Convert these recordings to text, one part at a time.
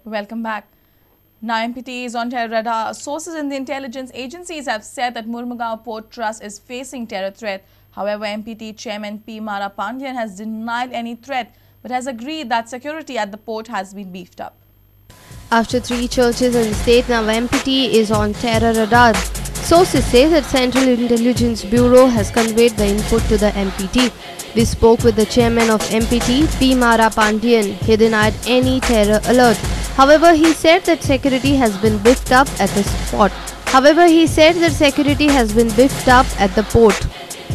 Welcome back. Now MPT is on terror radar. Sources in the intelligence agencies have said that Mormugao Port Trust is facing terror threat. However, MPT Chairman P. Mara Pandian has denied any threat but has agreed that security at the port has been beefed up. After three churches in the state, now MPT is on terror radar. Sources say that Central Intelligence Bureau has conveyed the input to the MPT. We spoke with the chairman of MPT, P. Mara Pandian. He denied any terror alert. However, he said that security has been beefed up at the spot. However, he said that security has been beefed up at the port.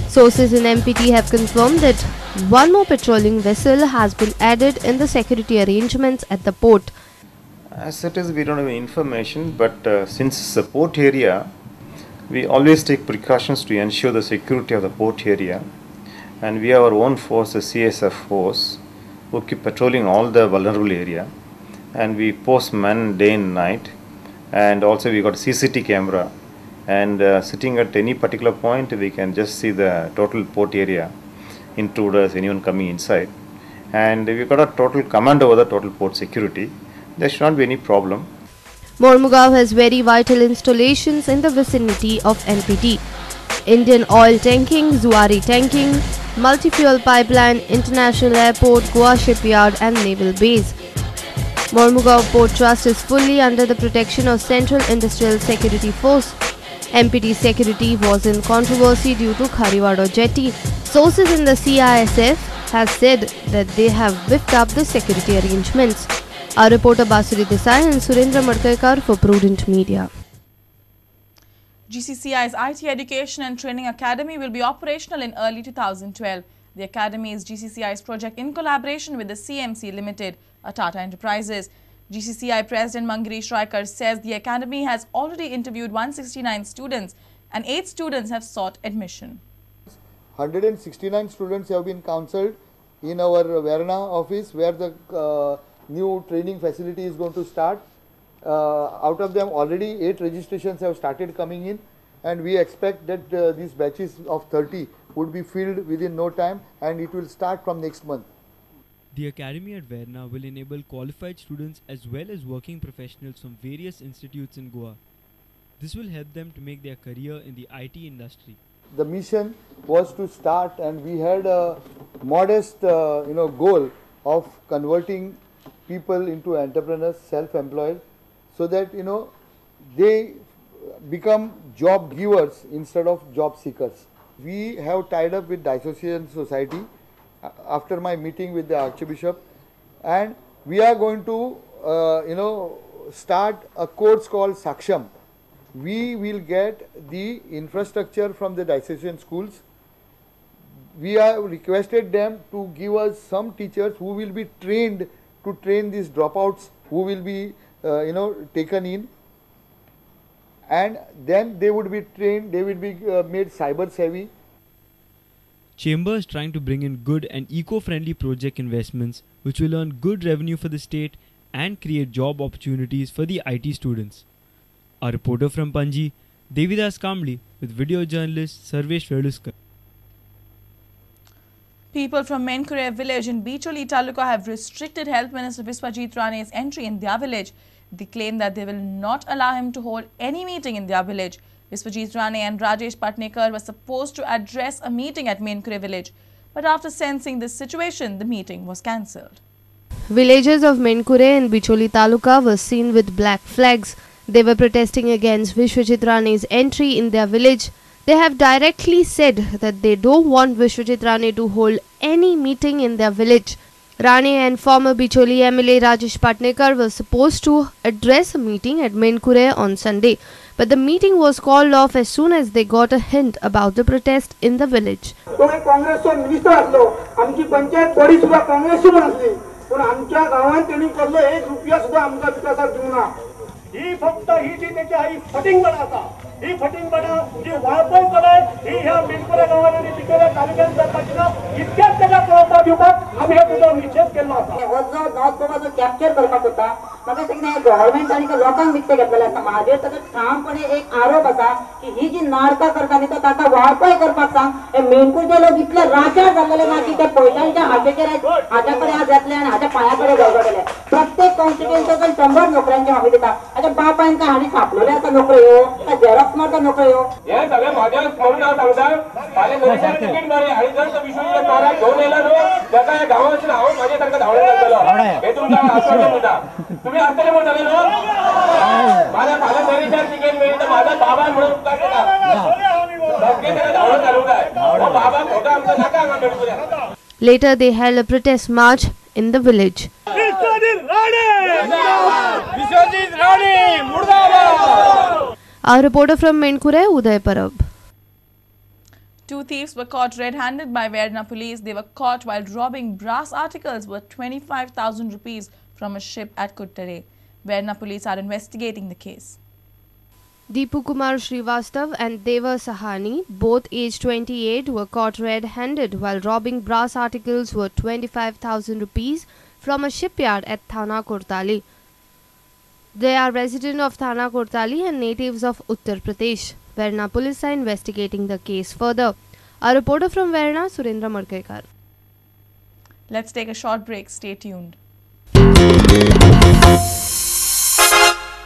Sources in MPT have confirmed that one more patrolling vessel has been added in the security arrangements at the port. As it is, we don't have any information, but since it's a port area, we always take precautions to ensure the security of the port area. And we have our own force, the CSF force, who keep patrolling all the vulnerable area. And we post men day and night, and also we got CCTV camera, and sitting at any particular point we can just see the total port area, intruders, anyone coming inside, and we got a total command over the total port security. There should not be any problem. Mormugao has very vital installations in the vicinity of MPT. Indian Oil Tanking, Zuari Tanking, Multi-Fuel Pipeline, International Airport, Goa Shipyard and Naval Base. Mormugao Port Trust is fully under the protection of Central Industrial Security Force. MPT security was in controversy due to Kharivado jetty. Sources in the CISF has said that they have beefed up the security arrangements. Our reporter Basuri Desai and Surendra Madkaikar for Prudent Media. GCCI's IT Education and Training Academy will be operational in early 2012. The academy is GCCI's project in collaboration with the CMC Limited, a Tata Enterprises. GCCI President Mangirish Raikar says the academy has already interviewed 169 students and 8 students have sought admission. 169 students have been counseled in our Verna office where the new training facility is going to start. Out of them already 8 registrations have started coming in, and we expect that these batches of 30 would be filled within no time, and it will start from next month. The academy at Verna will enable qualified students as well as working professionals from various institutes in Goa. This will help them to make their career in the IT industry. The mission was to start, and we had a modest goal of converting people into entrepreneurs, self-employed, so that they become job givers instead of job seekers. We have tied up with Diocesan Society after my meeting with the Archbishop, and we are going to start a course called Saksham. We will get the infrastructure from the diocesan schools. We have requested them to give us some teachers who will be trained to train these dropouts who will be taken in, and then they would be trained, they will be made cyber savvy. Chamber is trying to bring in good and eco-friendly project investments which will earn good revenue for the state and create job opportunities for the IT students. Our reporter from Panji, Devidas Kamli, with video journalist Sarvesh Veluskar. People from Menkure village in Bicholi Taluka have restricted Health Minister Vishwajit Rane's entry in their village. They claim that they will not allow him to hold any meeting in their village. Vishwajit Rane and Rajesh Patnekar were supposed to address a meeting at Menkure village. But after sensing this situation, the meeting was cancelled. Villagers of Menkure in Bicholi Taluka were seen with black flags. They were protesting against Vishwajit Rane's entry in their village. They have directly said that they don't want Vishwajit Rane to hold any meeting in their village. Rane and former Bicholi MLA Rajesh Patnekar were supposed to address a meeting at Menkure on Sunday. But the meeting was called off as soon as they got a hint about the protest in the village. ही फक्त ही जी त्याची आई फटिंगपणा आसा, ही फटिंगपणा जी वाळपय चलय ही ह्या मेणकुरे गांवांनी आनी बिचोले तालुक्यांत जावपाची ना, इतक्याच ताका कळोवपाक दिवपाक आमी हे तुजो निशेध केल्लो आसा. हो जो नॉर्थ गोवा जो कॅप्चर करपाक सोदता, म्हाका दिसता कितें गव्हर्मेंट आनी लोकांक विकतें घेतलेलें आसा. म्हाजेर ताचो ठामपणे एक आरोप आसा की ही जी नाटकां करता न्ही तो ताका वाळपय करपाक सांग. हे मेणकुरचे लोक इतले राजार जाल्लेले ना की ते पयशांच्या हाचेर हाच्या कडेन आज येतले आनी हाच्या पांया कडेन गळगडले. प्रत्येक प्रत्येक कॉन्स्टिट्युएन्सीन 100 नोकऱ्यांची हमी दिता. आतां बापायन काय हांणी छापलेले आसा नोकऱ्यो ह्यो, काय झेरॉक्स मारता नोकऱ्यो ह्यो? हे सगळे म्हाज्या म्हणून हांव सांगता, फाल्यां नरेशाक तिकीट मारी आनी जर तो विश्वजीत नारायण घेवन येयला न्हू ताका ह्या गांवांतसून हांव म्हाजे सारको धांवडे घालतलो, हे तुमकां आश्वासन दिता. तुमी आसतले म्हूण जाले न्हू, म्हाज्या फाल्यां नरेशाक तिकीट मेळ्ळी तर म्हाज्या बाबान म्हणून उपकार जाता, सगळे ताका धांवडो घालूंक जाय. हो बाबा फोटो आमकां नाका हांगा मेणकुऱ्याक. Later, they held a protest march in the village. Our reporter from Menkure, Uday Parab. Two thieves were caught red-handed by Verna police. They were caught while robbing brass articles worth 25,000 rupees from a ship at Curtorim. Verna police are investigating the case. Deepu Kumar Srivastav and Deva Sahani, both aged 28, were caught red-handed while robbing brass articles worth 25,000 rupees from a shipyard at Thana Cortalim. They are residents of Thana Cortalim and natives of Uttar Pradesh. Verna police are investigating the case further. Our reporter from Verna, Surendra Markekar. Let's take a short break. Stay tuned.